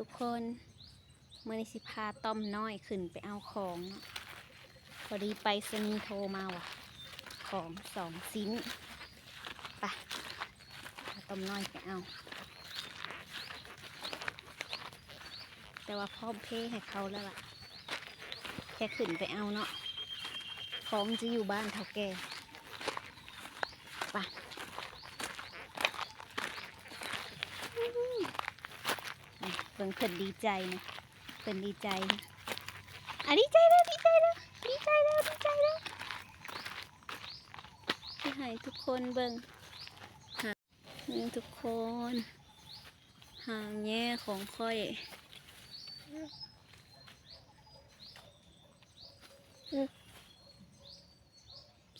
ທຸກຄົນ ມື້ນີ້ຊິພາຕ້ອມນ້ອຍຂຶ້ນໄປເອົາຂອງເນາະ. ພໍດີໄປສະນີໂທມາວ່າ ຂອງສອງຊິ້ນ. ໄປ ພາຕ້ອມນ້ອຍໄປເອົາ. ແຕ່ວ່າພ້ອມເພໃຫ້ເຂົາແລ້ວລະ ແຄ່ຂຶ້ນໄປເອົາເນາະ. ຂອງຈະຢູ່ບ້ານເຖົ້າແກ່. ໄປ ເບິ່ງເພິ່ນດີໃຈນະ ເພິ່ນດີໃຈນະ. ອ່າ ດີໃຈແລ້ວ ດີໃຈແລ້ວ ດີໃຈແລ້ວ ດີໃຈແລ້ວ. ຊິໃຫ້ທຸກຄົນເບິ່ງ ນີ້ທຸກຄົນ ຫາງແຍຂອງຂ້ອຍ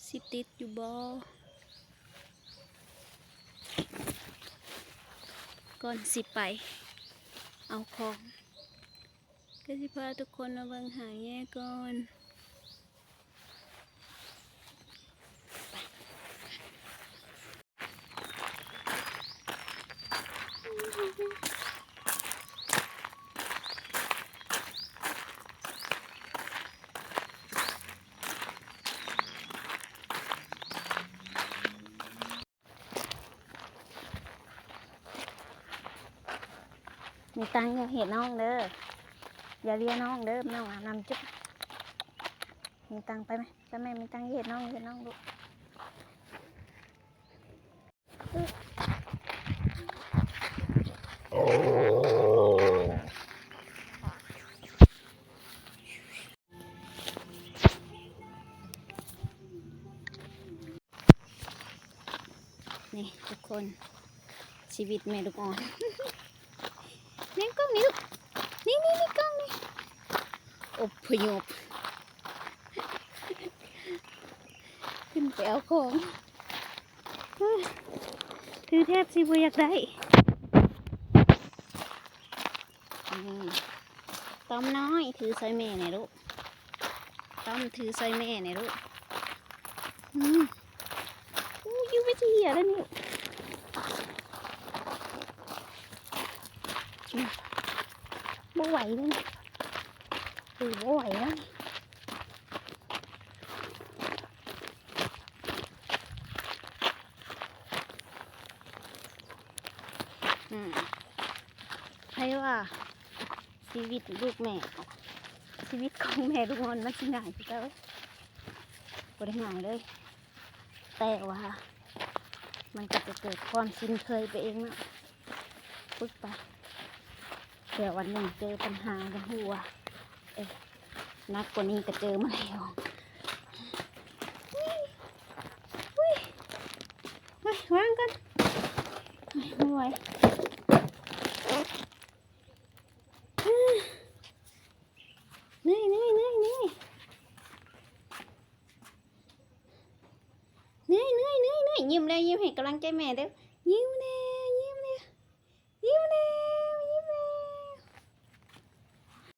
ຊິຕິດຢູ່ບໍ່? ກ່ອນຊິໄປເອົາຂອງ ກໍຊິພາທຸກຄົນມາເບິ່ງຫາງແຍກ່ອນ. ມີຕັງຢ່າເຮັດນ້ອງເດີ ຢ່າເລຍນ້ອງເດີ ນ້ອງອາບນ້ຳຈຸບ. ມີຕັງໄປໄໝ? ໄປໄໝ? ມີຕັງເຮັດນ້ອງ ເຮັດນ້ອງລູກ. ນີ້ທຸກຄົນ ຊີວິດແມ່ລູກອ່ອນ. ນີ້ກ້ອງນີ້ລູກ ນີ້ໆໆ ກ້ອງນີ້ ອົບພະຍົບ ຂຶ້ນໄປເອົາຂອງ ຖືແທບຊິບໍ່ຢາກໄດ້. ອືມ ຕ້ອມນ້ອຍ ຖືຊ່ອຍແມ່ແດ່ລູກ ຕ້ອມຖືຊ່ອຍແມ່ແດ່ລູກ. ອືມ ອູ້ ຢູ່ໄປຊິເຫຍແລ້ວນີ້ ບໍ່ໄຫວແລ້ວນີ້ ຖືບໍ່ໄຫວແລ້ວນີ້. ອືມ ໃຜວ່າຊີວິດລູກແມ່ ຊີວິດຂອງແມ່ລູກອ່ອນມັນຊິງ່າຍຄືເກົ່າ? ບໍ່ໄດ້ງ່າຍເລີຍ ແຕ່ວ່າມັນກໍຈະເກີດຄວາມຊິນເຄີຍໄປເອງເນາະ ຝຶກໄປ ເພື່ອວັນໜຶ່ງເຈີປັນຫາ ຈະຮູ້ວ່າ ເອີ ໜັກກວ່ານີ້ກໍເຈີມາແລ້ວ. ອຸ້ຍ ອຸ້ຍ ໂອ້ຍ ວາງກ່ອນ ໂອ້ຍ ບໍ່ໄຫວ ເມື່ອຍ ເມື່ອຍ ເມື່ອຍ ເມື່ອຍ ເມື່ອຍ ຍິ້ມແດ່ ຍິ້ມໃຫ້ກຳລັງໃຈແມ່ເດີ້ ຍິ້ມແດ່